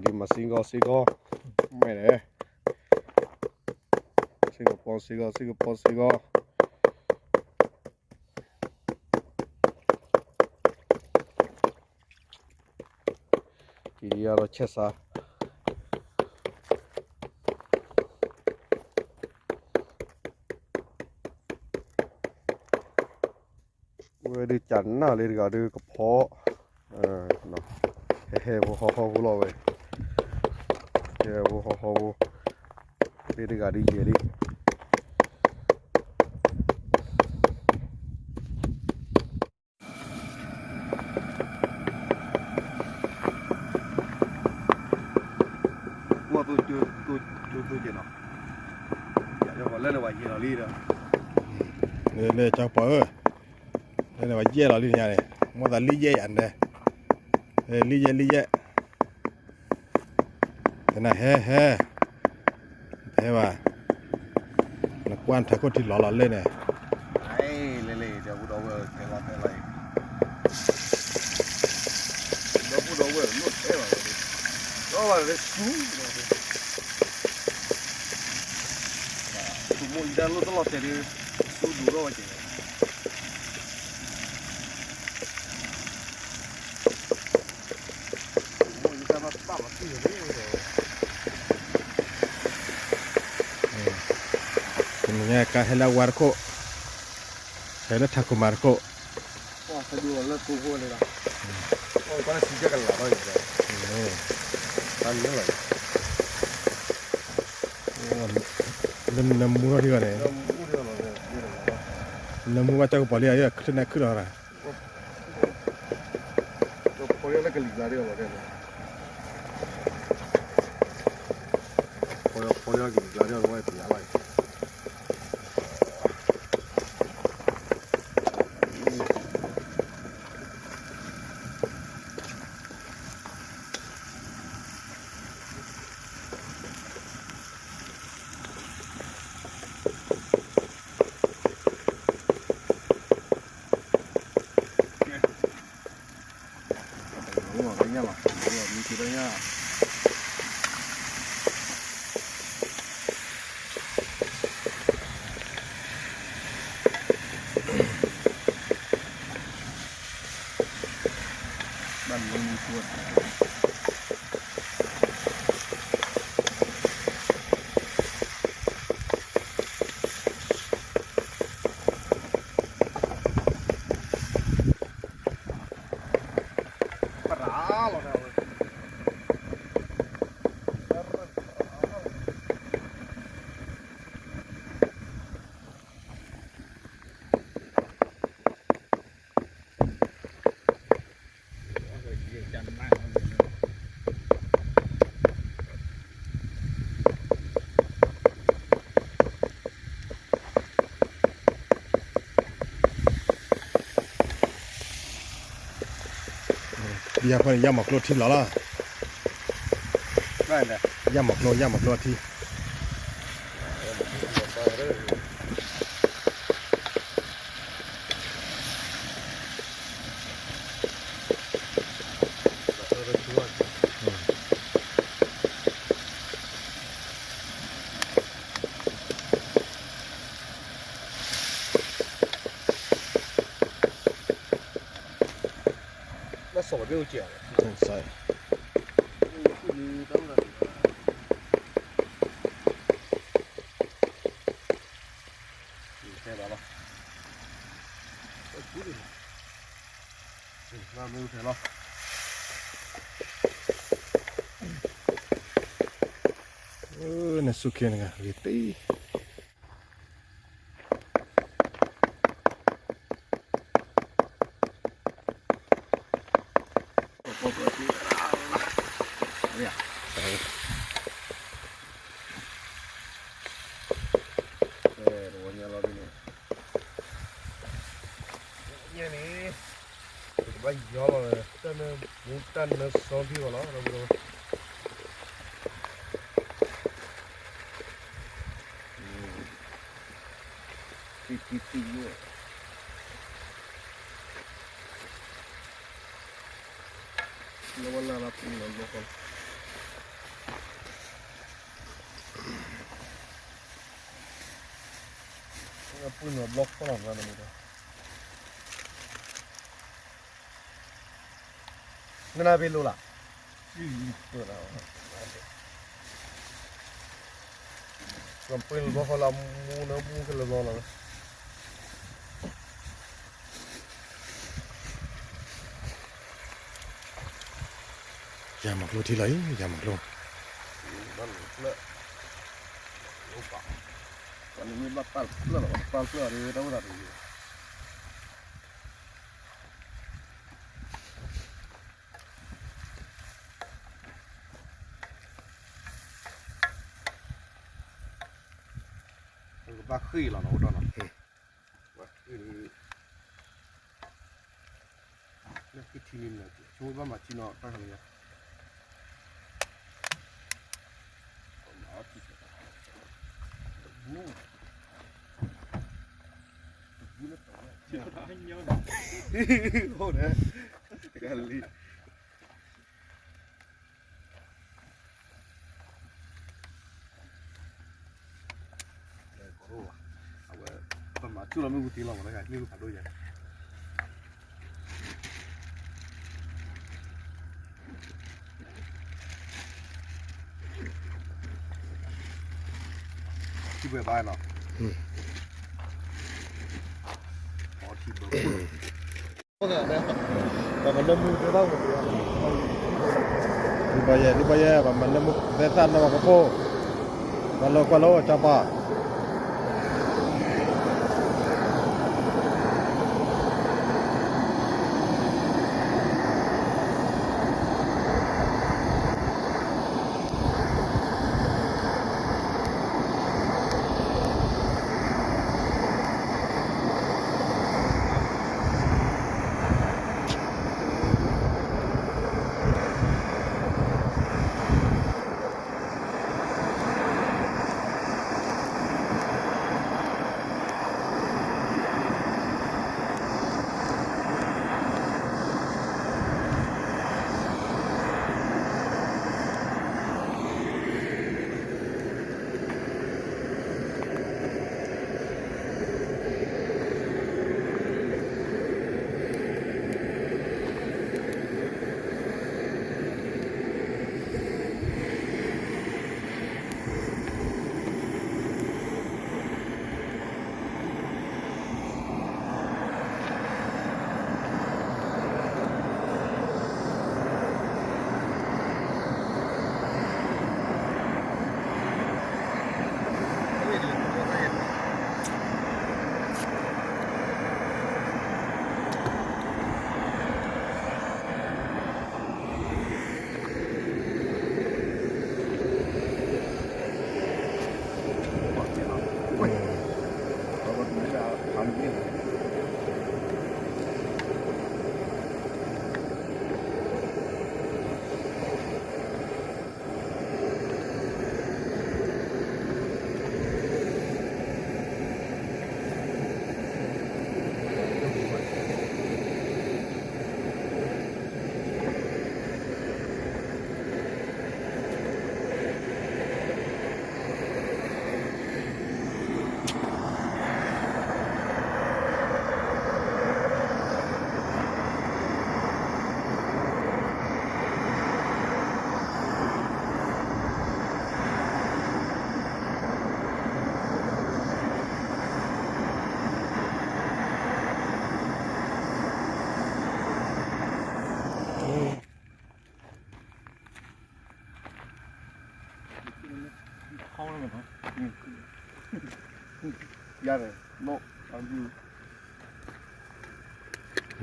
ဒ်မၤစ့ၢ်ကီးစ့ၢ်ကီး, မ့ၢ်န့ၣ်, စ့ၢ်ကီးပီစ့ၢ်ကီး စ့ၢ်ကီးပီစ့ၢ်ကီး, ဒ်ယၤဒီးဆဲးစး ဝဲဒုးကနၣ်လံတဂၤဒုးကဖီ, ဟဲဟဲဖိဟီၣ်ဟီၣ်ဖိလီၤဝဲ, ဟဲဟဲဖိဟီၣ်ဟီၣ်ဖိ, လံတဂၤဒုးယဲၢ်လံ. မ့ၢ်သူကၠိသူကၠိနီၤ, ယၤလၢပှၤလၢန့ၣ်ပှၤယဲၢ်လီၤလံဒီး, လၢလၢကၠီပီဧၢ, လၢန့ၣ်ပှၤယဲၢ်လီၤလံညါန့ၣ်, မ့ၢ်သးလံယဲၢ်ယၤန့ၣ်, လံယဲၢ်လံယဲၢ် သနၤဟဲဟဲ, ဟဲဘၣ်, နကွၢ်ထးခိၣ်ထံလီၤလီၤလၢန့ၣ်, လၢလၢ ဒီပုၢ်ဒီဝဲၢ်လိၣ်ထဲလီၤ, ဒီးဝဲလၢဆူ, ဆိမိၣ်အံၤတၢ်လိၣ်တလီၤတဲာ်ဒီး, ဆူဒူၣ်ထီၣ်ဝဲက့ၤ တနံၤညါကါဟဲလၢအဝါတခိၣ်, ဟဲလၢထးခိၣ်မၤတခိၣ်, လၢနမူထီၣ်ထံဂီၤန့ၣ်, နမူဘၣ်ကၠီကပီၤလံ, နမူဘၣ်ကၠီကပီၤလံ, ချၢန့ၣ်ခုၣ်လီၤ, ယၤဖဲန့ၣ် ယါမၤကျိထံလီၤလီၤ, ယါမၤကျိ ယါမၤကျိအထံ ဘၣ်စီၤပၤဘ့ၣ်အိၣ်ကဲး, နဆူၣ်ခ့နဂၤဂ့ၤတ့ ဘၣ်ယီၤလီၤ, တၢ်နၢမူတၢ်နၢစီထံဘၣ်လီၤ, တံတံတံယဲၢ် လၢဝဲလၢလၢပူၤလီၤလီၤဃီလီၤ. ပှံၢ်နုာ်ဘျီခိၣ်လီၤမး, နနၢ်ပ့ၤလိၤလၢ်, ပှံၢ်နုာ်ဘျီခိၣ်လၢမူနၢမူကလၢဘျီလီၤ. ယၤမၤကျိထံလီၤအံၤ, ယၤမၤကျိ, ဘၣ်လီၤဖျၢၣ်, ဘၣ်လီၤဖျၢၣ်လီၤ, ဘၣ်လီၤဖျၢၣ်ဒီးတၢ်ဝဲဒၣ်တဂ့ၤ ကဘၣ်ဃ့ၢ်လီၤနီၤ, အိၣ်ဒီးနီၤ, လၢဃ့ၢ်ထံန့ၣ် ဆိဘၣ်မၤထံနီၤ, တၢ်ခါလၢယၤ တဂၤလံ အဝဲ ပမၤဆူၣ်လီၤမ့ၣ်အူသ့လီၤမး, မ့ၣ်အူဖးဒိၣ်ယၤ, ထံဘှဲဘၣ်နီၤ, ထံဘှဲ ပှၤမၤနၢမူသဲသၣ်, ဒုးဘၣ်ယဲ ဒုးဘၣ်ယဲ ပှၤမၤနၢမူသဲသၣ်နီၢ်ပှၤကဖိ, ပှၤလၢကွၢ်လၢကၠီပၤ.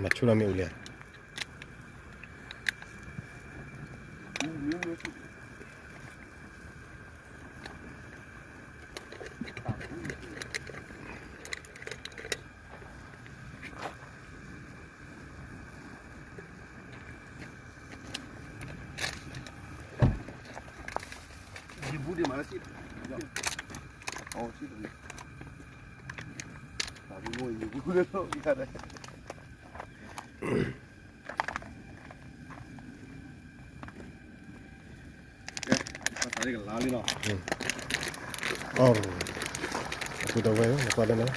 မၤဆူၣ်လီၤမ့ၣ်အူလံ. ယဘူးဒံးမးလၢစံၣ်, အီစံၣ်တမံၤ, တၢ်ဘူးမိၢ်ယဘူးလၢလီၢ်ယၤဒီး, ကဲ, တၢ်သးလံကလါလံလီၤ, အီ, အထူတဝဲ နကွၢ်လၢန့ၣ်,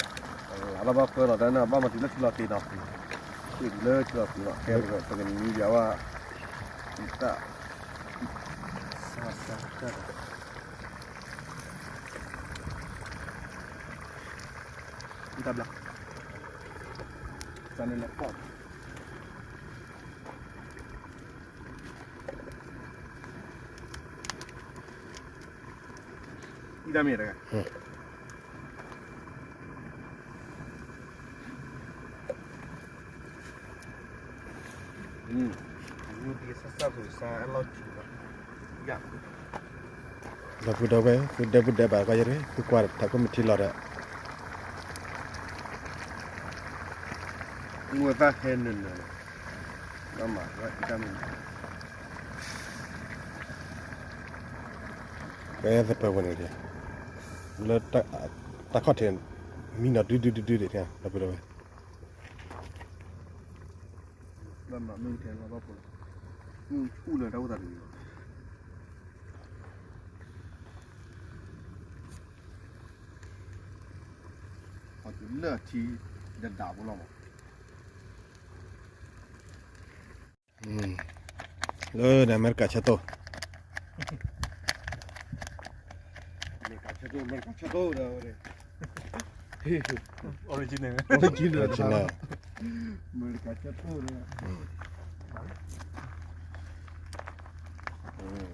အဘၣ်ဘၣ်ပၢလီၤတၢ်န့ၣ် ဘၣ်မၤတုၤလၢထံလီၤက့ၤနီၤ, လၢထံလီၤက့ၤနီၤ ကဲပကနံၤယၤဝဲ, တၢ်ဘျါ, တၢ်န့ၣ်လီၤပီၢ် အံၤတၢ်မ့ၢ်တဂၤ, ဝံၤဒ်ဆၣ်ဆၣ်ဖိစါလီၤကံၤလီၤ, ယၤ, ဒီပုၢ်ဒီဝဲၢ် သုဒဲပုၢ်ဒဲဘၣ်ကီယရ့ သုကွၢ်ထးခိၣ်မ့ၢ်ထံလီၤဒီး မုၢ်သၣ်ဟဲနၢၤနၢၤန့ၣ်, ဘၣ်မၤဝဲအံၤတၢ်မ့ၢ်န့ၣ်, ကဲသပၢၤဝဲန့ၣ်ဒီး, လၢတၢ်ခီၣ်ထံး မံနီၤဒုဒုဒုဒုဒံး ဒီပုၢ်ဒီဝဲၢ် ဘၣ်မၤမုၢ်ထဲလီၤဘၣ်ဖိလီၤ, မုၢ်ဆူၣ်လၢတၢ်အိၣ်သးတဂ့ၤလီၤ, ဟီတုၤလၢအထံ ဒဒးဖိလီၤမး, လၢန့ၣ်အမဲရကၤဆၢတိၢ် အမဲရကၤဆၢတိၢ် အမဲရကၤဆၢတိၢ်ဒီး original original အမဲရကၤဆၢတိၢ်ဒီး ယၤလီၤ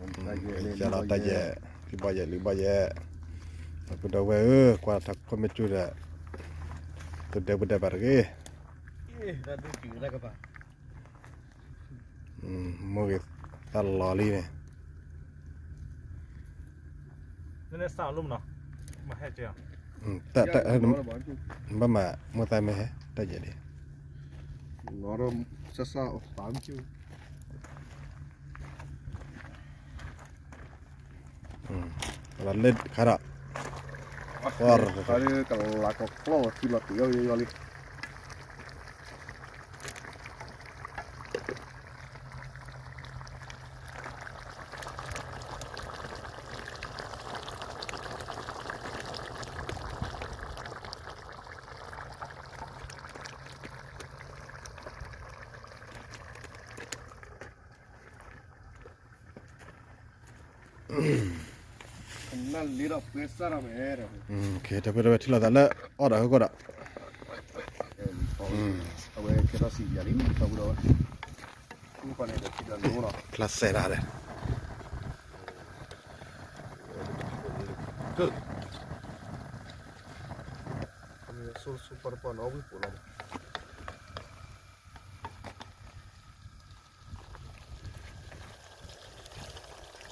တၢ်ယဲၢ် လွံၢ်ဘီယဲၢ် လွံၢ်ဘီယဲၢ်, ဒီပုၢ်ဒီဝဲၢ်ဧၢ ကွၢ်ထးခိၣ်မ့ၢ်ထံဒီး သုဒဲပုၢ်ဒဲဘၣ်တဂ့ၤ မိၢ်ဂ့ၤသးလီၤလံန့ၣ်, ဘၣ်မၤမိၢ်သၣ်မ့ၢ်ဟဲ တၢ်ယဲၢ်ဒံး လၢခါဒီး ကလၤကီၢ်ကျီၢ်ထံလီၤတံၢ်အီၤယီၤလံ နလ့ဒီးပှဲၤစၢ်ဒီးဝဲ, တပှဲၤတဝဲထံလီၤသးလၢအီၣ်ဒီးဟၢကီၢ်ဒီး, အဝဲကဲထီၣ်စံးယၤလံ ဒီပုၢ်ဒီဝဲၢ်, ဖျါစဲဒၣ်ဒီး, ဆိပှၤတပှၢ်နီၣ်ဝံၣ်ပူၤလီၤ.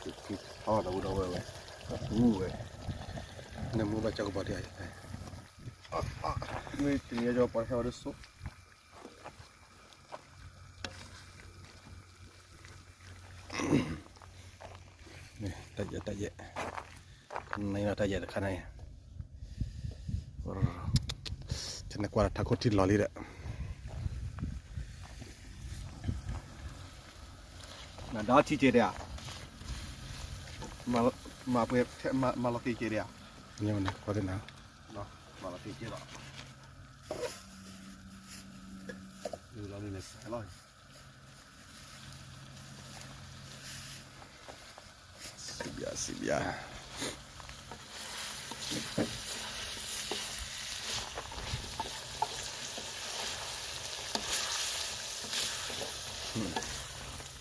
ထီၣ်ဒီပုၢ်ဒီဝဲၢ်ဝဲ, အပူၤဝဲ, နမ့ၢ်ဘၣ်ကၠီကဘီဒံး, မ့ၢ်တနံၤအံၤပှၤဟဲဝဲဒၣ်ဆိ, တၢ်ယဲၢ်တၢ်ယဲၢ်, နတၢ်ယဲၢ်တခါန့ၣ်, ကနကွၢ်ထးခိၣ်ထံလီၤလံဒီး နဒါထံကဲဒၣ်ဧါ, မၤပှဲၤ, မၤလီၤက့ၤကဲဒၣ်ဧါ, မၤလီၤက့ၤကဲလီၤ, လီၤန့ၣ်စဲးလီၤ, စံးဘျါ စံးဘျါ အီ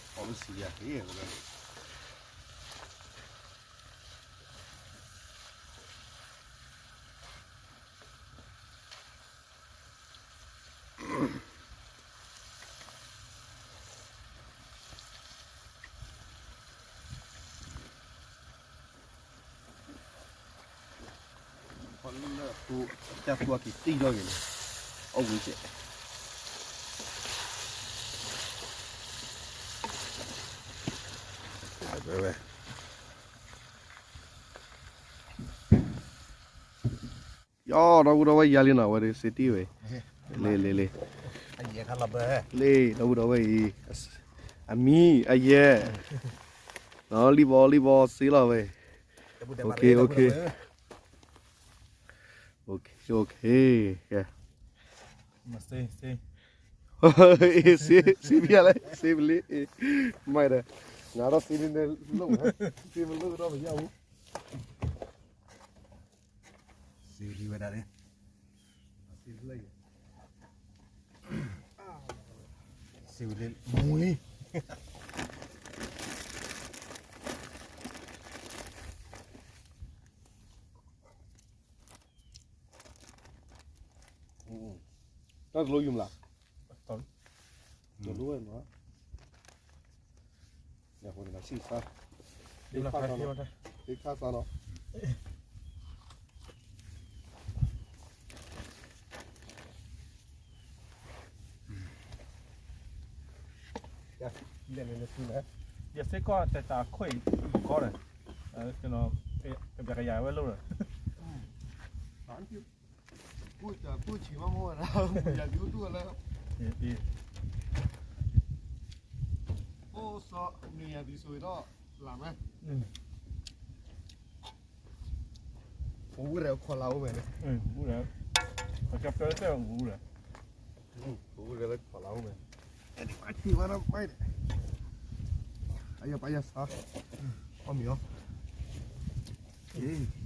ၣ်လၢစံးဘျါက့ၤ တၢ်သူအက့ၤတံၢ်ထီၣ်က့ၤန့ၣ်, အီၣ်ဝံၤကဲး, ဝဲဝဲ ယီၤ ဒီပုၢ်ဒီဝဲၢ်ယၤလံနီၤ ဝဲဒၣ်စ့တံၢ်ဝဲ, လ့လ့လ့, လ့ ဒီပုၢ်ဒီဝဲၢ်အံၤ, အမံၤအယဲၢ်, လံဘီလံဘီစ့လီၤဝဲ, အိၣ်ခ့ အိၣ်ခ့, အိၣ်ခ့ အိၣ်ခ့, ကဲ မၤစ့ စ့ စ့ စ့ဖဲလဲၣ် စ့ဖဲလဲၣ် မၤဒီး နၤဒီးစ့န့ၣ်န့ၣ်လိၣ် စ့မ့ၢ်လိၣ်ဒီးမ့ၢ်ယါဘူး စ့လံဝဲဒၣ်န့ၣ် စ့လံ စ့လံ မူလံ တၢ်တလိၣ်ယုာ်မလား တလိၣ်ဝဲမး ယၤဖိန့ၣ်ဆံၣ်ဆါ ဒ့ခါဆါနီၤ ဒ့ခါဆါနီၤ ယစ့ၢ်ကီးတတၢ်ခွဲးကီးဒီး ကဘျးကယၤဝဲလိၣ်ဒီး ကိၣ်ဆံးမးမ့ၢ်ဝဲဒၣ် မူယၤဒုးတူၢ်ဝဲလၢ အိၣ်စီၤနွံယၤဒုးဆိဒီး လၢ်မး ပဝူရၢခိးလၢအိၣ်မဲာ်န့ၣ် ပဝူရၢ ပကပၢတၢ်ပဝူရၢ ပဝူရၢလၢခိးလၢအိၣ်မဲာ် အထံၣ်ဝဲဒၣ်မး အယပယဆါ အီၣ်မ့ၤအီၣ်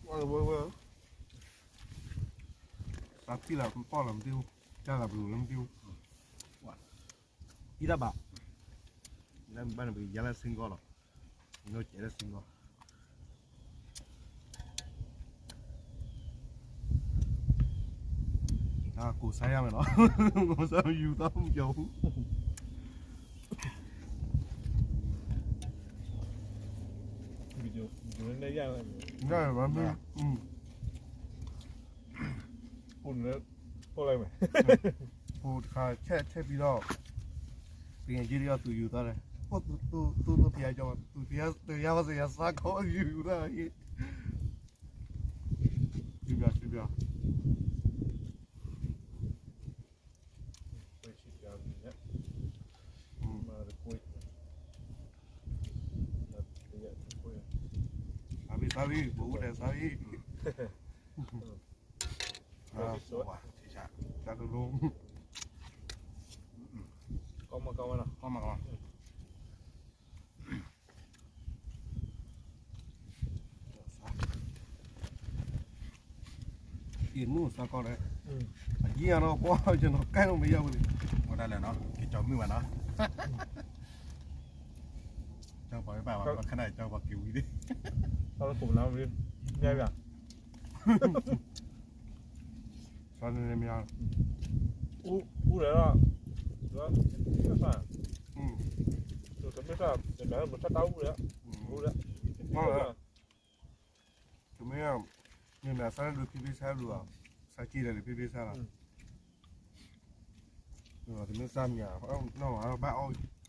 ဝဲဝဲ သးပံၣ်လၢပီၣ်လၢမတ့ၢ်ဘူး တၢ်လၢပလူၤလၢမတ့ၢ်ဘူး အံၤတၢ်ဘၣ် လၢဘၣ်န့ၣ်ပကယါလၢစ့ၢ်ကီးလီၤ နီၢ်ကဲးလၢစ့ၢ်ကီး တၢ်ကိးဆါယါမဲာ်နီၤ ကိးဆါယူၤသီမုၢ်ကၠီၤဟူ ယါမဲာ် အိၣ်တခါ ဆဲးဆဲးဖံဒီး ပကယဲၢ်တယီၤသူၣ်ယူၤသီလဲၣ် အိၣ်သူၣ်သူၣ်သူၣ်ဖယါကၠီ သူၣ်ဖယါ တယါဝဲစယါစါခီယူၤယူၤသီ စံဘျီ စံဘျီ စါဝံၤ စါဝံၤ ပအိၣ်ဒီးစါဝံၤ တၢ်တလိၣ် ကီမကီမနီၤ ကီမကီ ယနူၢ်စါကီၢ်ဒီး အယံၤအနီၢ်ကွၢ် ယနီၢ်ကဲနီၢ်မ့ၢ်ယါဝဲလံ ဝဲဒၣ်လဲၣ်နီၤ က့ၤကၠီမုၢ်ဘၣ်နီၤ ကၠီပှၤမ့ၢ်ဘၣ်ဝဲ ခဏကၠီပှၤက့ၤဝံၤလံ တၢ်လၢကိးမနၤမ့ၢ် ညါဘၣ် ဆါန့ၣ်မ့ၢ် အူလဲၣ်လီၤ မ့ၢ်ဆါ တမ့ၢ်ဆါ မ့ၢ်ဆါတၢ်အူလဲၣ် အူလဲၣ် တမ့ၢ် မ့ၢ်မ့ၢ်ဆါဒုးဖံဖံဆါဒုးဘၣ် ဆါကံဒီးန့ၣ်ဖံဖံဆါလီၤ တမ့ၢ်ဆါမ့ၢ် နီၢ်မးဘၣ်အီၣ်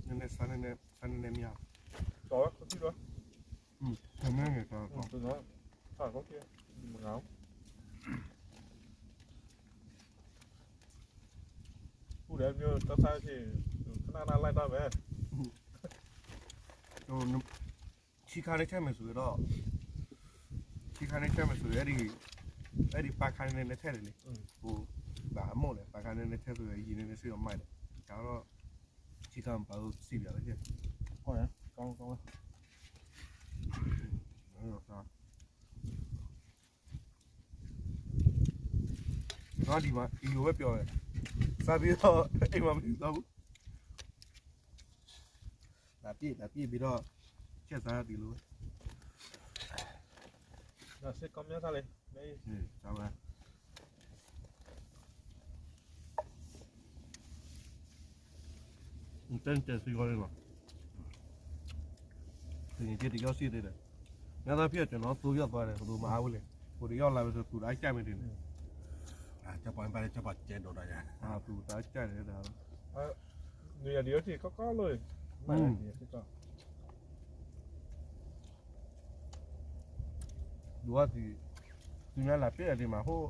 နည်းနည်းဆါနည်းနည်း ဆါနည်းနည်းမ့ၢ် တမ့ၢ်န့ၣ် ပူၤဒီးမ့ၢ်တၢ်ဆါက့ၤ ခဏနၢ်လၢတၢ်မဲာ် ဆံခါန့ၣ်ဆဲးမဲာ်ဆိဒီး ဆံခါန့ၣ်ဆဲးမဲာ်ဆိ အဲဒံး အဲဒံးပာ်ခါန့ၣ်နထဲလဲၣ်န့ၣ် ပဘၣ်အမိၢ်လဲၣ် ပာ်ခါန့ၣ်နထဲဆိ ယံၤန့ၣ်နစ့ၢ်ကီးမၤဒီး တၢ်ဒီး ဆံခါပာ်စံးဘၣ်ဝဲ ကီ ဒီးဒံးမး အံၤယိၤဝဲပျီၤဝဲ စးဘံဒီး အံၤမးမ့ၢ်သီဘူး တၢ်ပျ့ၢ် တၢ်ပျ့ၢ်ဘံဒီး ဆဲးစးဒံးလိၤဝဲ ဒီးစ့ၢ်ကီးမ့ၢ်သးလဲၣ် မ့ၢ် စးဝဲ တဲတဲစ့ၢ်ကီးန့ၣ်လီၤ တနံၤက့တယီၢ်စံၣ်သ့ဒီး မ့ၢ်သးဖံးအီၤကနီၤသိယီၢ်သွားဒီး ပဒိၣ်မၤအါဝဲလဲၣ် ပဒိၣ်ယီၢ်လါဝဲသိသူတအါကၢ်မ့ၢ်ဒ်န့ၣ် ကၠီပှၤမ့ၢ်ဘၣ်လၢကၠီပှၤကဲဒိးဒီးယၤ သူတအါကၢ်န့ၣ်ဒီး နုၤယၤဒ်အီၣ်ထံကီၢ်ကီၢ်လိၤ မ့ၢ်ကီၢ် ဒုးဝဲသံ သူများလာပစ်တယ်ဒီမှာ ဟို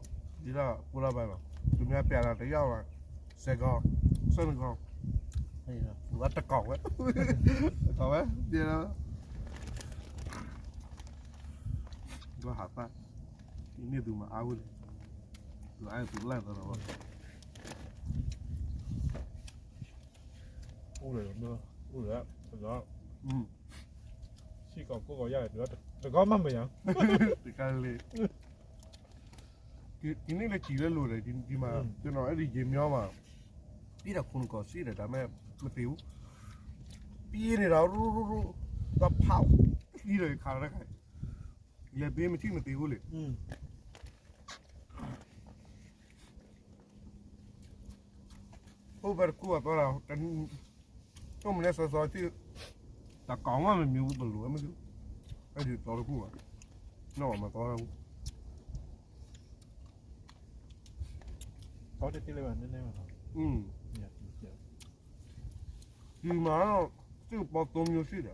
ဒီတော့ ကိုလာပါတော့ သူများပြန်လာတယောက်ပါ စဲးကီး, စဲးကီး, အတကီၢ်ဝဲ, တကီၢ်ဝဲ, ဒ်လီၤ, ဒိဟးသၣ်, အံၤန့ၢ်သုမၤအါဝဲလဲၣ်, သုအါသုလၢ်သးလီၤဘၣ်, အိၣ်လၢ, အိၣ်လၢ, စ့ၢ်ကီးကိၢ်ကီးယၢ်, တကီၢ်မးမ့ၢ်ယၤ, တကါလံ ဒ်န့ၣ်လၢစံးလၢလိၤဒီး ဒ်မး, ယနီၢ်အဲၣ်ဒိးယဲမီၤမး, ပံၣ်ဒီးခိၣ်နကီၢ်စ့ၢ်ဒီး တၢ်မ့ၢ်မသ့ဘူး, ပံၣ်န့ၣ်ဒီး ရူရူရူ, တၢ်ဖး, သံဒီးခးတခါ, လဲၤဘ့မ့ၢ်ထံၣ်မသ့ဘူးလဲၣ်. အိၣ်ဖဲတခိၣ်အသီဒီး, တိၢ်မုၢ်နဲစီစီထံၣ်, တၢ်ကီမးမ့ၢ်မံၤဝံၤပလိာ်ဝဲမ့ၢ်, အဲဒ်သီတခိၣ်ဘၣ်, နီၢ်ဘၣ်မၤသီ, သီတထံၣ်လၢၤဘၣ်န့ၣ်, ဒ်မး, စ့ၢ်ကီးပီသိမျိုးစ့ၢ်ဒီး,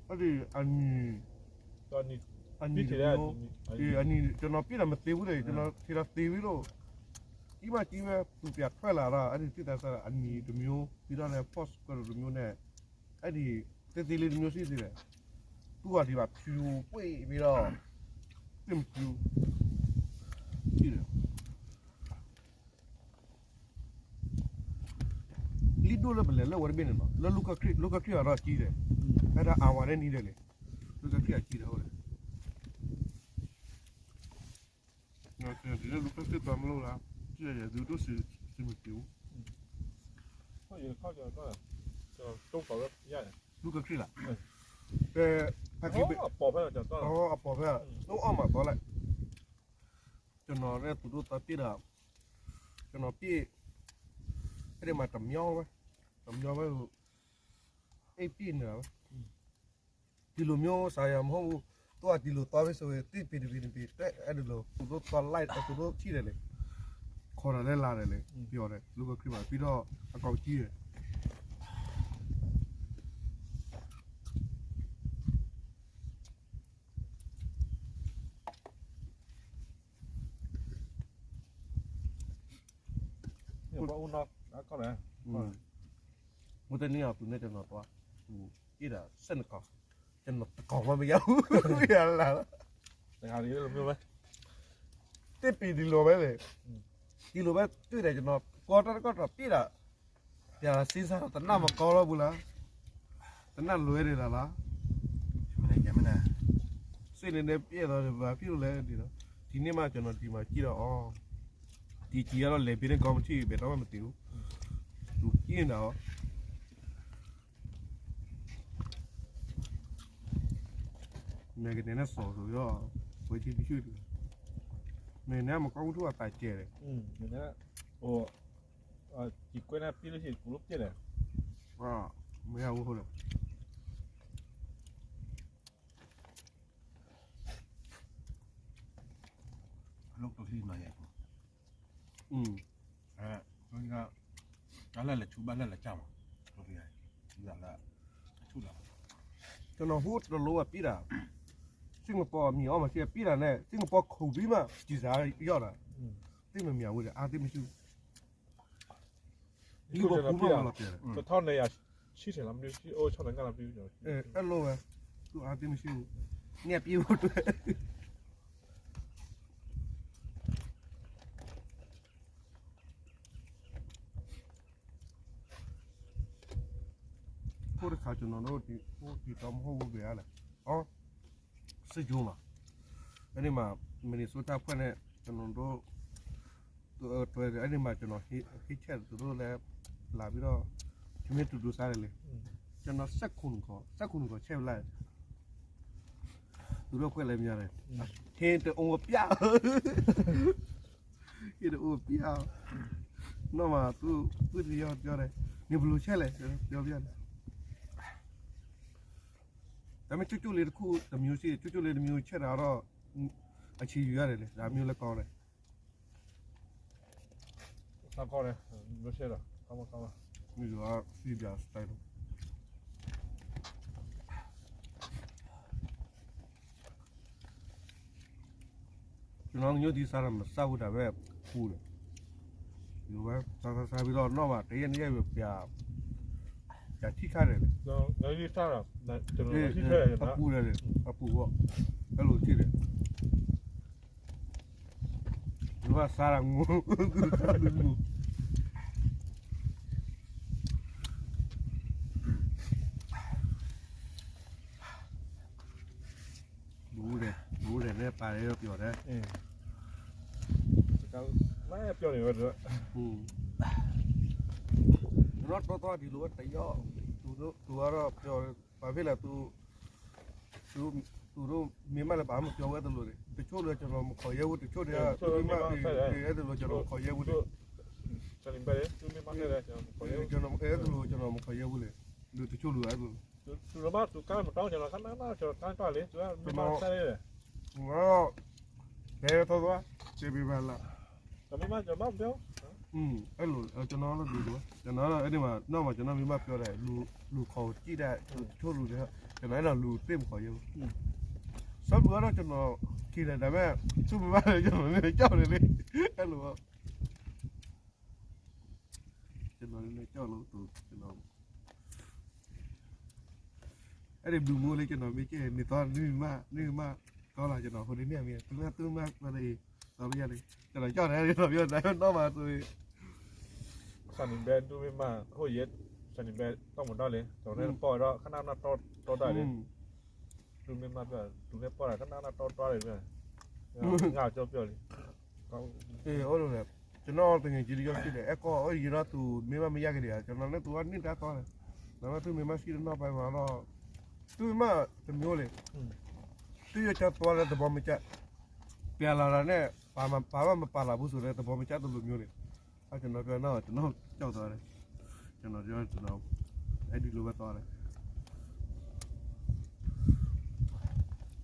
အဲဒ်အနံၤ, အနံၤတမျိုး, အနံၤ, ကနီၤပံၣ်ဒီးမသ့ဘူးဒီး ကနီၤထံၣ်ဒီးသ့ဝံၤလိာ်, အံၤမးကံဝဲ သူပြထွက်လာတာ, အဲဒ်သ့ၣ်တၢ်စၢ်အနံၤတမျိုး, ပြီးတော့လည်း postcard တမျိုးန့ၣ်, အဲဒ်သ့သ့လံတမျိုးစ့ၢ်သ့လဲၣ်, သူၣ်ဘၣ်ဒံးဘၣ်ဖြူကွ့ၢ်ပြီးတော့, သ့ၣ်မဖြူ, စ့ၢ်ဒီး လံၣ်ဒိၣ်လၢပလဲၤလၢဝဲတဘ့ၣ်န့ၣ်လီၤ, လၢလူၢ်ခၢၣ်ချံၣ်, လူၢ်ခၢၣ်ချံၣ်အဒီးကံဒီး, အဲဒၣ်အဝၤန့ၣ်နံၤဒီးလဲၣ်, လူၢ်ခၢၣ်ချံၣ်အကံဒီးအိၣ်ဒီး, လူၢ်ခၢၣ်ချံၣ်တီမလိၣ်လၢ, ကံဒီးယဲဒုးဒိၣ်စံးမုၢ်က့ၤ, လူၢ်ခၢၣ်ချံၣ်လီၤ, ဖဲ, အပိာ်ဖဲ, အီၣ်မးသီလဲၣ်, ကနီၤလၢသူၣ်ဒိၣ်သီတ့ၢ်ဒီး, ကနီၤပ့ၢ်, ဖဲဒၣ်မးတမညီဝဲ, တမညီဝဲ, အိပ်ပ့ၢ်န့ၣ်လီၤ, တံၤလိာ်မ့ၢ်စၤယၤမ့ၢ်ဟီၣ်မူ, တိၢ်အတံၤလိာ်သီဝဲဆိဝဲ သ့ၣ်ပ့ၤတပ့ၤတပ့ၤ တဲအဲၣ်ဒိးလီၤ သူၣ်ဒိၣ်သီလဲၣ် သူၣ်ဒိၣ်ထံၣ်ဒီးလဲၣ်, ခီဒီးလဲၤလၤဒီးလဲၣ်, ပယီၤဒီး လူၢ်ခၢၣ်ချံၣ်ဘၣ် ပံၤထီၣ်အကီၢ်ကံဒီး မ့ၢ်တနံၤအီၤသူန့ၣ်တနီၤတွၤ, အ့ၣ်ဒီးစဲးနကီၢ်, တနီၤတကီၢ်မးမ့ၢ်ယါ, တဂၤလံမ့ၢ်ဝဲ, သ့ၣ်ပ့ၤဒ်လိာ်ဝဲလဲၣ်, ဒ်လိာ်ဝဲတုၤဒီးတနီၤ ကီတၢ်တကီၢ်တပ့ၢ်ဒီး, ယစ့စၢ်တနၢ်မကီလီၤပူၤလၢ, တနၢ်လွဲန့ၣ်လီၤလီၤ စ့န့ၣ်န့ၣ်ပျဲၢ်လီၤဘၣ်ဖံးလဲၣ်ဒ်လီၤ, ဒ်န့ၣ်မးကနီၤဒံးမးကံဒီးအီၤ, ဒ်ကံအလီၤလဲၤဘ့န့ၣ်ကီမထံၣ်ဘဲၣ်တီမ့ၢ်တ့ၢ်, ဒူၣ်ကံန့ၣ်ဒီးအီၤ, မဲာ်ကနဲၤန့ၣ်စီၤစိၤဒီး, ဝဲထံတဆူၣ်, မဲာ်နဲမကီမထူၣ်အသးကဲၤလဲၣ်, ကွဲန့ၣ်ပံလၢဟ့ၣ်ကူလိပျဲၢ်လဲၣ်, မ့ၢ်ဟဲဝဲဃိဒီး အလိၣ်ကတိၤထံနီၤယဲၢ်, တၢ်လၢလဲၤဆူၣ်ဘၣ်လၢလဲၤကၢ်မး, တလၢ, တလၢ, တလၢ, ကနီၤဟူတလိပံးတၢ်, စ့ၣ်ကပီၤမံၤအီၣ်မးစ့ၢ် ပံးတၢ်န့ၣ် စ့ၣ်ကပီၤခိၣ်ဘံမး စံးစးယီၣ်ဒီး, သ့ၣ်မမံၤအဝဲဒီး အါသ့ၣ်မ့ၢ်ဆူၣ် လံၣ်ဘီပူၤမးလီၤတဲာ်, အဲၣ်လိဝဲ, သူၣ်အါသ့ၣ်မ့ၢ်ဆူၣ်, န့ၣ်အပံးအိၣ်တွဲ ဖိတခါကျွန်တော်တို့ ဒီ ဟို တည်တောမဟုတ်ဘူးဗျာလဲၣ်, အီ စစ်ကြောင်းမှာ, အဲ့ဒီမှာ Minnesota အဖွဲ့နဲ့ ကျွန်တော်တို့ တွဲတယ်, အဲ့ဒီမှာ ကျွန်တော် ဟစ်ချက် သူတို့လည်း လာပြီးတော့ ထမင်းတူတူစားတယ်လေ, ကျွန်တော် ဆယ့်ခုနစ်ခေါက်, ဆယ့်ခုနစ်ခေါက် ချက်လိုက်, သူတို့အဖွဲ့လည်းများတယ်, ဟင်းတအိုးပြ ဟင်းတအိုးပြ, နောက်မှ သူ သူတယောက်ပြောတယ်, နင်ဘယ်လိုချက်လဲ ပြောပြတယ်, ဒါပေမဲ့ ကျိုကျိလေးတစ်ခု တစ်မျိုးရှိတယ်, ကျိုကျိလေးတစ်မျိုးချက်တာတော့ အချိန်ယူရတယ်လေ, ဒါမျိုးလည်းကောင်းတယ်. စားကောင်းတယ်, မျိုးချက်တော့ ကောင်းမကောင်းလား, မင်းတို့က စီးပြ style လို့ ကျွန်တော် ငရုတ်သီး စားတာ မစားဘူး, ဒါပေမဲ့ ဖူးတယ်, ယိၤဘၣ် စါစါစါ ဖဲလီၤနီၢ်ဘၣ် တယဲၢ်နယဲၢ် ပျး ပျးထံၣ်ခါန့ၣ် အပူၤဒီး အပူၤဘၣ် အဲၣ်လိာ်ထံၣ်န့ၣ် ယိၤဘၣ်စါတၢ်မူ ဘူးဒဲး ဘူးဒဲးန့ၣ် ပာ်လၢပျီၤဒဲး ပျီၤန့ၣ်ဝဲ ဒီးတီတီဒ်လိာ်ဝဲတယီၣ် တူၢ်ဒီးပျီၤ ပာ်ဖဲလဲၣ် တူၢ်ဒီးမ့ၢ်မးလၢ ပာ်မ့ၢ်ပျီဝဲတလိၤန့ၣ် တဆိၣ်ဒီး ကနီၤမခီၣ်ယဲၢ်ဝူ တဆိၣ်ဒီး တူၢ်မ့ၢ်မး အဲၣ်တလိၤ ကနီၤမခီၣ်ယဲၢ်ဝူန့ၣ် အဲၣ်တလိၤ ကနီၤမခီၣ်ယဲၢ်ဝူလဲၣ် ဒုးတဆိၣ်ဒီး အဲၣ်တလိၤ တူၢ်ဘၣ်တူၢ်ကါမတီၤ ကနီၤခါနၢ်နၢ် ကနီၤတၢ်တၢ်လံ တူၢ်မ့ၢ်မး ဖဲထီၣ်သီ စ့ပ့ၤဘၣ်လၢ ကမ့ၢ်မး ကမ့ၢ်မး အဲၣ်လိာ် ကနီၤလီၤဒုးလိာ် ကနီၤလီၤ အဲၣ်ဒိးမး နီၢ်မး ကနီၤမ့ၢ်ဘၣ်ပျီဒၣ် လူၤခီၣ်ကံၣ်ဒၣ် တဆိၣ်လူၤဒီး ကနီၤအဲၣ်ဒိးလူၤသ့ၣ်မခီၣ်ယဲၢ် စီၤပျီဒီးကနီၤ ခံလဲၣ် တၢ်မ့ၢ် ဆူၣ်မ့ၢ်ဘၣ်လၢကနီၤန့ၣ် ကၠီၣ်န့ၣ်လံ အဲၣ်လိာ် ကနီၤန့ၣ် ကၠီၣ်လိာ် ကနီၤ အဲၣ်ဒိးဘျုးမူလၢကနီၤမ့ၢ်ကဲ မ့ၢ်သီနွံမး နွံမး ကီလီၤကနီၤ ဟိဒ်န့ၣ်မ့ၢ် သုမ့ၢ်သုမ့ၢ်သီလၢအံၤ သီလၢယၤန့ၣ် ကနီၤကၠီၣ်န့ၣ် ကနီၤပၠီၣ်န့ၣ်နီၢ်မးသု စးနံၤဘဲဒူမ့ၢ်မး ဟိၣ်ယဲ စးနံၤဘဲတီၢ်မုၢ်ဒီလံ ကနီၤန့ၣ်ပီၢ်ဝဲဒီး ခနၣ်နၢ်တီတီဒၣ်လံ ဒူမ့ၢ်မး ဒူန့ၣ်ပီၢ်ဒၣ်ခနၣ်နၢ်တီတီဒၣ်လံ ငါကၠီပျီလံ အိၣ်လၢ ကနီၤတဂ့ၤကံလံ ကၠီစံၣ်ဒီး အဲၣ်ကီၢ်အီၣ်ယံၤဒီးသူမ့ၢ်ဘၣ်မ့ၢ်ယါက့ၤဒံး ကနီၤန့ၣ်သူအီၣ်န့ၢ်တၢ်တီလဲၣ် နမ့ၢ်သူမ့ၢ်ဘၣ်စံၣ်ဒီးနီၢ်ပၢ်မးဒီး သူမ့ၢ်တမံၤအိၣ်လံ သူယကၠီပျီလၢသဘီမ့ၢ်ကၠၢ် ပျးလီၤဒၣ်န့ၣ် ပာ်ဘၣ်မ့ၢ်ပာ်လီၤဘူးစိၤလၢသဘီမ့ၢ်ကၠၢ်တလိၤမံၤအိၣ်လံ ကနီၤပျီနီၢ် ကနီၤကၠီၣ်သီန့ၣ် ကနီၤ အဲၣ်ဒိးလိာ်ဝဲသီန့ၣ်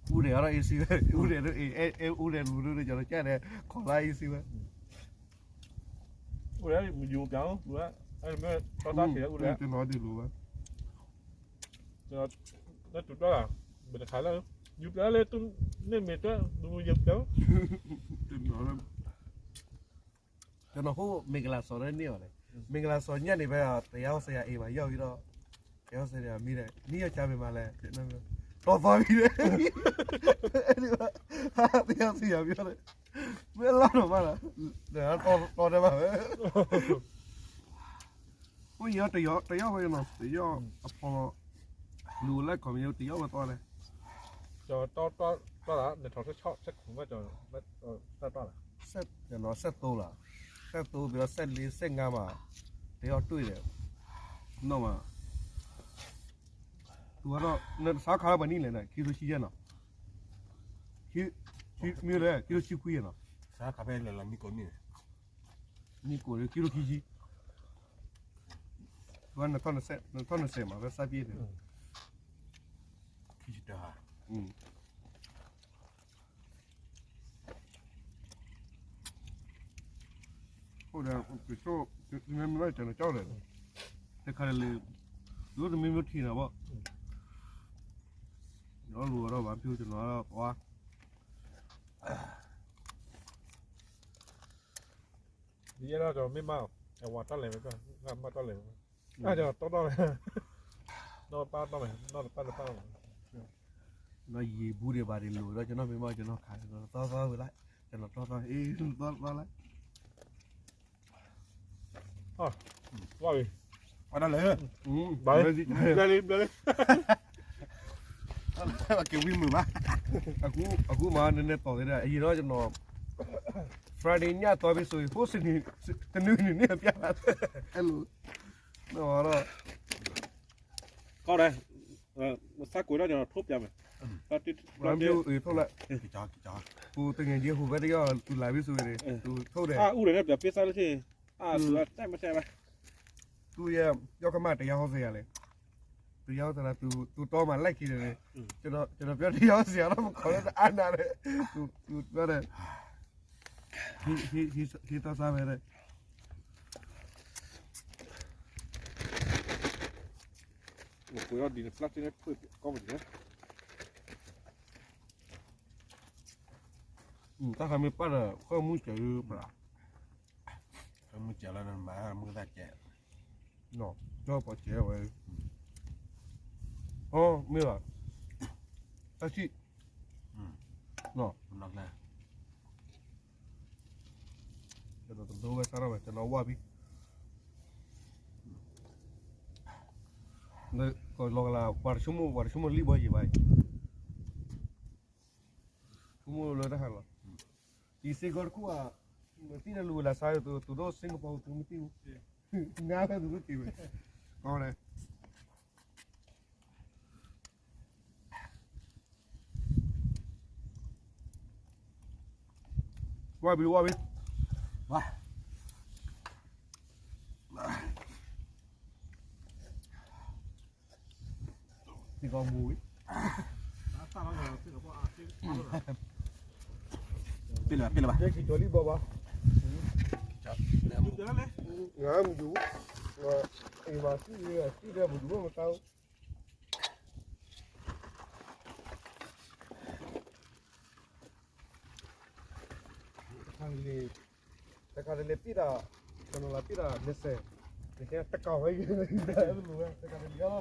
အူဒဲးအီၤဒီးအ့စံဝဲ အူဒဲးဒီးအ့ အူဒဲးလူၤဒိၣ်ဒီး ကနီၤကၠၢ်ဒီး ခီၣ်လၢအ့စံဝဲ အူဒဲးမ့ၢ်ယူၤပျးအိၣ် အူဒဲး တၢ်တၢ်ဆံးအူဒဲး ကနီၤဒုးလိာ်ဝဲ လၢတူၢ်တၢ် မ့ၢ်တခါလၢ ယူၤပျးလၢ န့ၣ်မ့ၢ်တၢ် ဒူယူၤပျး တနီၤလၢ ကနီၤဃိ မ့ၢ်ကလၤစီၤလၢန့ၢ်အီၤလဲၣ် မ့ၢ်ကလၤစီၤညၣ်န့ၣ်ဖဲ တယါဟီၣ်စယၤအ့ၣ်ဘၣ်ယီၣ်ဝံၤဒီး တယါဟီၣ်စယၤမံဒီး နံၣ်ယီၣ်ကၢ်မ့ၢ်မးလဲၣ် တီၢ်သီမံဒီး တယါဟီၣ်စယၤမံဒီး မ့ၢ်လီၤနီၤမးလီၤ တီၢ်တဲဘၣ်ဝဲ အိၣ်ယီၤတယီၤ တယီၤဝဲနီၤ တယီၤအဖီ လူၤလၢခီၣ်မ့ၢ်တယီၤဝဲသီလဲၣ် ကတီၢ်တၢ်လၢ နထီၣ်ဆဲးဆီၣ်ဆဲးခိၣ်မး ကတီၢ်တၢ်လၢ ကနီၤစဲးသိလီၤ စဲးသိပယီၤစဲးလ့စဲးငါမး တယီၤတွ့ၢ်ဒီး နီၢ်မး တူၢ်ဒီး နစးခးလၢပှၤနံၣ်လဲၣ်န့ၣ် ခံထိဆံယဲၢ်နီၤ မ့ၢ်လဲၣ် ခံထိဆံခွံယဲၢ်နီၤ စးခးဖဲလဲၣ်လီၤ မံကိးနံၣ် မံကိးလၢခံထိခံဆံ ဝဲနထီၣ်နစဲး နထီၣ်နစဲးမး ဝဲစးပ့ၢ်န့ၣ် ခံဆံတၢဟါ အိၣ်ဒီး ကဆိၣ် မ့မ့ၢ်ကနီၤကၠီၣ်လဲၣ် တခါတလၢ ဒိတမံၤမ့ၢ်ထံၣ်နီၤဘၣ် ဒီးလူၤဒီးဘၣ်ဖုကနီၤဝါ ယဲဒၣ်ဒီးမ့ၢ်မး အဝၤတၢ်လဲၤဝဲ ငါမၤတၢ်လဲၤဝဲ အၢ တီတီလဲၣ် နီၢ်ပၢ်တီလဲၣ် နီၢ်တပၢ်တပၢ် နီၢ်ယံၤဘူးဒံးဘၣ်ဒံးလိာ်ဒီး ကနီၤမ့ၢ်မး ကနီၤခး ကနီၤတီတီဝဲလၢ ကနီၤတီတီ အ့ တီတီလၢ ဝါဝီၤ အတၢ်လဲၤ ဘျၢလံ ဘျၢလံ ဘျၢလံ က့ၤဝံၤမုာ်ဘၣ် အကူမး နနဲၣ်တီၤသ့ဒၣ် အယံၤဒီးကနီၤ Friday ညၣ်တီဘ့ၣ်စိၤ ဟိစနံၤ တနွံနံၤန့ၣ်ပျၢ် အဲၣ်လိာ် နီၢ်ဒီး ကီၢ်ဒီး စးကွံာ်ဒီးကနီၤထိၣ်ပျၢ်မး ထိၣ်လၢ ပူၤတငယ်ချင်းဟူးဖဲတယီၣ် သူလၢဘ့ၣ်စိၤန့ၣ် သူထိၣ်ဒီး အူဒီးန့ၣ် ပျၢ်ပ့ၢ်စးလၢဆ့ အသူအတဲမတဲဘၣ် သူယဲ ယီၢ်ကမၣ်တယါဟီၣ်စယၤလဲၣ် တယါဟီၣ်စယၤ သူတီမးလဲၣ်ခံန့ၣ် ကဒီးပျၢ်တယါဟီၣ်စယၤဒီး ပခီၣ်လၢတအါနၤဒီး သူပျၢ်ဒီး ဟံးသီစါဖဲန့ၣ် ကွံာ်အီၤဒ်န့ၣ် ပျၢ်တ့ၢ်န့ၣ် ဖုၣ်ကီၢ်ပဒံး တၢ်ခါမ့ၢ်ပၢ်ဒီး ဃၢမူစၢၤပှၤ မုၢ်ကဲးလီၤမၤမုၢ်သၣ်ကဲး, ကၠီပီကဲးဝဲ, အိ မ့ၢ်လီၤ, တၢ်ဆံၣ်, နီၢ်, တဒိဝဲစးထီၣ်ဝဲ တနီၤဝါဘံ, လၢကလီၤကလး ပှၤတဆိကမိၣ် ပှၤတဆိကမိၣ်လံဘီယံၤဘၣ်အံၤ, ဆိကမိၣ်လၢတၢ်ဟးလီၤ, ယစ့ၢ်ကီးတခူၣ်ဧါ, မ့ၢ်သံၣ်န့ၣ်လူၤဝဲလၢဆါ သူဒိၣ်စ့ၢ်ကီးပှၤသူမ့ၢ်သံၣ်ဘူး, ငါဖဲသူဒိၣ်တ့ၢ်ဝဲ, ကီလဲၣ် ဝါဘံ ဝါဘံ, ဝါ, သံၣ်ကီမူဝံၤ, ပ့ၢ်လၢၤဘၣ် ပ့ၢ်လၢၤဘၣ်, ကၠီလံဘီဘၣ်, ငါမယူၤ, အံၤမၤသံၣ် သံၣ်ဒီးပဒုးမတၤ တခါတလၢပံၣ်ဒီး, တနီၤလၢပံၣ်ဒီး နစဲး, နကဲတကးဝဲ, တကးတလံၤ, တကးတလံၤယါ,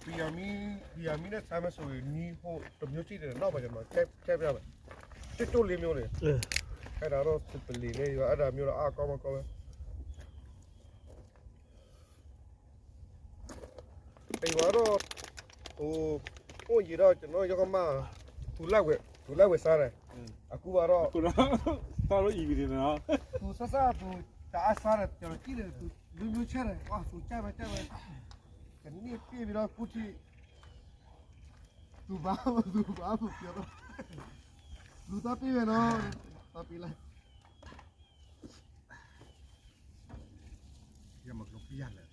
ပယီၤမံ, ပယီၤမံန့ၣ် ဆါမ့ၢ်ဆိၣ်ဂ့ၤ မံဟိတမျိုးကြည့်တယ် နောက်ပါကျွန်တော် ထည့်ထည့်ပြမယ်, ကျိုပ်ကျိုပ်လေးမျိုးလေ, အဲဒါတော့ သူပလီၤန့ၢ်ယွၤ အဲဒါမျိုးတော့ အါကောင်းမကောင်းပဲ, တယွၤတော့, အိၣ်ယံၤတော့ ကျွန်တော်ရောကမၢ်, သူလက်ဝဲ, သူလက်ဝဲစားတယ်, အခုကတော့, သူစစသူတအါစားတယ် ကျွန်တော်ကြည့်တယ် သူမျိုးမျိုးချက်တယ် ဝါ သူကြိုက်ပဲကြိုက်ပဲ, ကနံၣ်ပြည့်ပြီးတော့ အခုထိ, သူဘာမှ သူဘာမှမပြောတော့, လူသွားပေးမယ်နော်, သွားပေးလိုက်, ရမကလို့ပြရတယ်,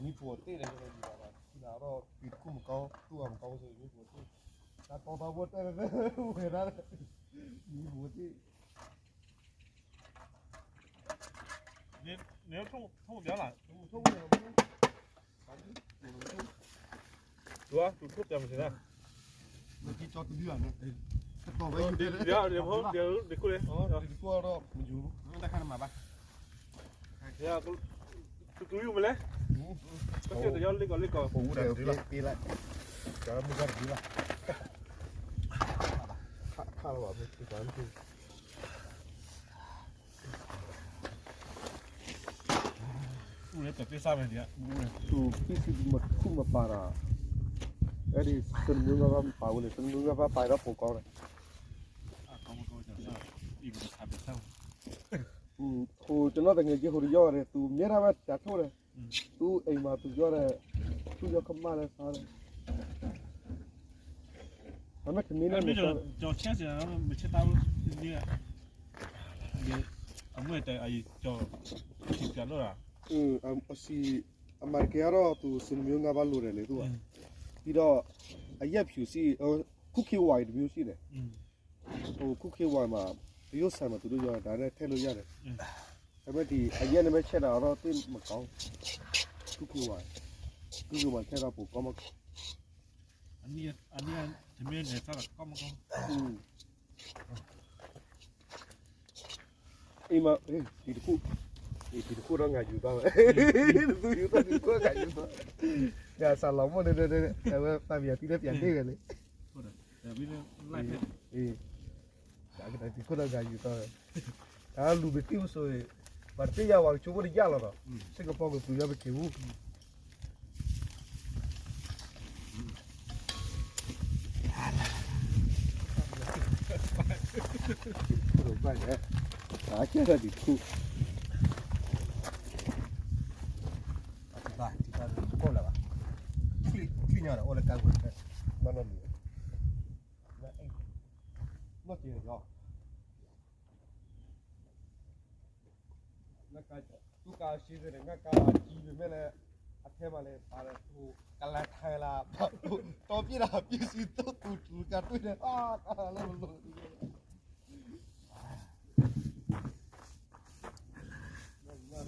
မံဖိးတ့ၢ်န့ၣ် ဒီးပှၤတံၤတခိၣ်မကီ, သူၣ်အမကီ, မံဖိးတ့ၢ်, တၢ်တီတၢ်ဘိတၢ်, ဝဲဒၣ်, မံဖိးတ့ၢ် န, န, န, န, တတူၢ်ယူၢ်မလဲၣ်, တတူၢ်ယူၢ်မလဲၣ်, ကစၢ်တယီလ့ကီးလ့ကီး, ပူၤတဒုလီၤ, ပူၤတဒုလီၤ, ကမုၢ်ကတဒုလီၤ, ခါလီၤဘၣ်, သူၣ်ဖံးသူၣ်မၤတခူၣ်မၤပာ်ဒီး, အဲဒ် စနမုၢ်ငါဘၣ်မပာ်ဝဲန့ၣ် စနမုၢ်ငါဘၣ်ပာ်ဒီးပိာ်ကီန့ၣ်, ဟိ ကျွန်တော့်သူငယ်ချင်းဟိုတယောက်ဒီး သူမြဲတမ်းပဲ တၢ်ထိၣ်ဒီး, သူ့အိမ်မှာ သူပြောတယ်, သူ့ယောက်ျားကမၣ်လဲၣ်ဆါလဲၣ်, ဒါပေမဲ့ ထမင်းနဲ့ ကျွန်တော်ချက်စရာတော့ မချက်သားဘူး, ဒီနေ့က, ဒီ, အမွေးတ, အ, ကျွန်တော်, အစီအမံတကယ်တော့ သူ စနမျိုးငါးပါး လိုတယ်လေ သူက, ပြီးတော့ အရက်ဖြူရှိ, ခုခေတ်ဝါတမျိုးရှိတယ်, ဟို ခုခေတ်ဝါမှာ တရုတ်ဆန်မှာ သူတို့ရော ဒါနဲ့ထည့်လို့ရတယ်, ဒါပေမဲ့ ဒီအရက်နဲ့ပဲချက်တာတော့ သိပ်မကောင်းဘူး, ခုခေတ်ဝါ, ခုခေတ်ဝါထည့်တော့ ပိုကောင်းမကောင်း, အနည်း, အနည်း, ထမင်းနဲ့စားတာ ကောင်းမကောင်း, အင်း အံၤမး, အ့ ထံတခိၣ်, အ့ ထံတခိၣ်ဒီး ငါယူၤသွားဝဲ, ထံတခိၣ် ထံတခိၣ် ငါယူၤသွား, ယစးလီၤမိၢ်န့ၣ်, အဝဲပာ်ပယီၤသံလၢပယီၤန့ၣ်ဝဲန့ၣ်, အ့ ထံတခိၣ်ဒီး ငါယူၤသွားဝဲ, တၢ်လူၤပသံၣ်ပစိၤ, ပှၤတသ့ၣ်ညါဝဲ ကဆိကမိၣ်တယၢ်လီၤဒီး, စ့ၢ်ကီးပီကသူယီပက့ၤဝူ ထံတခိၣ်ဒီးဘၣ်လဲၣ်, အကဲထီၣ်ထံတခိၣ်, ဘၣ်, ထံတခိၣ်လၢၤဘၣ်, ချံၣ်ညါဒီး အိၣ်လၢကါဝဲ, ဘၣ်နီတမံၤ, နီၢ် ကဲလီၤ, သူကၢ်ရှဲသ့ၣ်န့ၣ် ငါကၢ်အကံၤမ့ၢ်လဲၣ်, အထဲမးလဲၣ် ပာ်လၢ ကလၤထဲလၢ တီပစ်တၢ် ပ့စံသိသူၣ်ထူၣ်ကၢ်တွ့ၣ်န့ၣ် အါ တၢ်လၢပလိၣ် ဒီး ကၢ်သူၣ်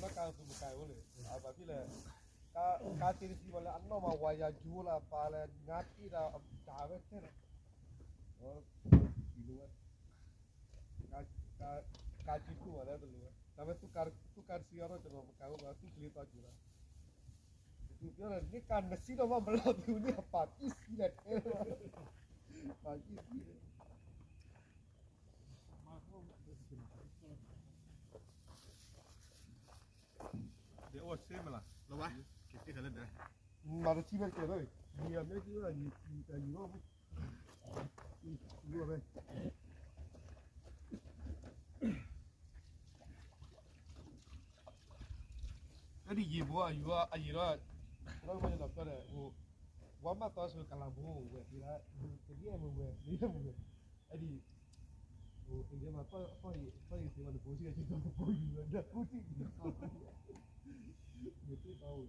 မကၢ်အိၣ်လဲၣ်, အဘၣ်ဖဲလဲၣ်, ကၢ်သ့တဆံဘၣ်လၢ အနီၢ်မးဝၤယၤယူၤလၢပာ်လၢ ငါတ့ၢ်တၢ်တၢ်ဝဲထဲလီၤ, ဒီး ကၢ်ကံၤထူၣ်ဘၣ်လၢတလိၣ်ဝဲ, တၢ်ဝဲ သူကၢ်တဆံအီၤထီၣ် ကနီၤမကၢ်အိၣ်ဘၣ် သူၣ်ချ့သီစူၤလီၤ, သူၣ်ပျီန့ၣ် န့ၢ်ကၢ်နစံဒီးမး မလီၤသူန့ၣ် အပာ်ပ့စံလဲၣ်ထဲလီၤ, ပာ်ပ့စံ ဒီးအိၣ်စ့မလၤ, မၤတထံၣ်ဝဲတကဲးဒီး, ယံာ်အမဲာ်က့ၤဝဲ, ယံာ်တၢ်ယံာ်လီၤ, ယံာ်ဝဲ, အဒ်ယံာ်ဘိအယံာ်အယံာ်လီၤ, ဒီးမ့ၢ်လီၤဖျီဒီး, ဝဲမၤသီဆိကလၤဘိဝဲသ့လၢ, တဒ်မ့ၢ်ဝဲ, တဒ်မ့ၢ်ဝဲ, အဒ် အိၣ်အံၤမး, သီၣ်ယံၤသ့ဝဲနဘိစံး ကကဘိယူၤဝဲဒီးကူၣ်ထံၣ်, မ့ၢ်သ့သီဝဲ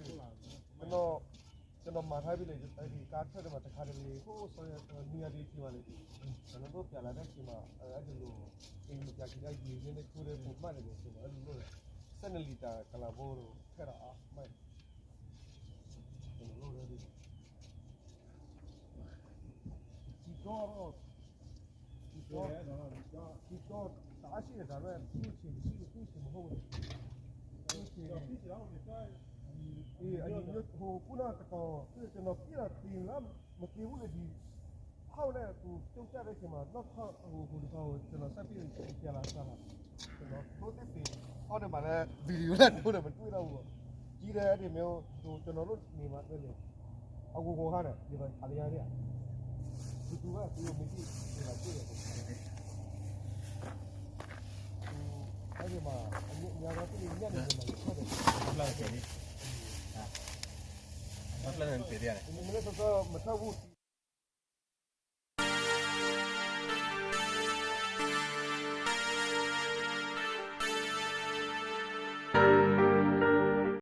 လၢ, ကနီၤမၤထါဖဲလဲၣ်, ကါထၢၣ်တမးတခါတလံၤ ဖိစီၤနွံဂၤဒ်က့ၤမးလဲၣ်, ကနီၤဒိၣ်ပျးလၢတၢ်က့ၤမး အဲၣ်ဒိးလိာ်, က့ၤမ့ၢ်ပျးက့ၤဒၣ်ယံာ်န့ၣ် ခိၣ်ဒီးပိာ်မးန့ၣ် ကနီၤအဲၣ်ဒိးလိာ်, စဲနလံၤတၢ်ကလၤဘိဒီး ထဲဒီးအါမး ကနီၤလိာ်ဒီး စံးကီး, စံးကီး, စံးကီး, တၢ်အါဆံၣ်န့ၣ် တၢ်ရဲၣ် သူဆံၣ်ဆံၣ် သူဆံၣ်မ့ၢ်အိၣ်ဝဲ, သူဆံၣ်, အံၤ အံၤဟိၣ်ကူၣ်နီၢ်တကီၢ် ကနီၤပ့ၢ်ဒီးသ့လၢ မ့ၢ်သ့ဝဲလၢဒ် ဟီၣ်ဝဲလၢသူကၠိကၢ်ဒၣ်က့ၤမး နီၢ်ခီၣ်ဟိၣ်တကီၢ် ကနီၤစၢ်ပ့ၢ်ကဲလၢစၢ်လီၤ, ကနီၤဒိၣ်သ့ၣ်သ့ၣ်, ဟီၣ်ဒီးမးလၢ ဒုးလံဝဲလၢဒိၣ်ဒီးပတွ့ၣ်ဒီးအိၣ်, ကံဒီးဒ်မ့ၢ် ကနီၤလိၣ်န့ၢ်မး အဂိၢ်ဂိၢ်ခါန့ၣ် ဒ်သိးခးလၢယၤန့ၣ်, သူတူၢ်ဘၣ်သူမ့ၢ်တ့ၢ်တ့ၢ်လၢကျိၣ်ဒီး, အဒ်မး, အညါဒီးသ့ၣ်ညါန့ၣ်မး ယခီၣ်ဒီး, မ့ၢ်လၢကီကီမထၢၣ်ဝူ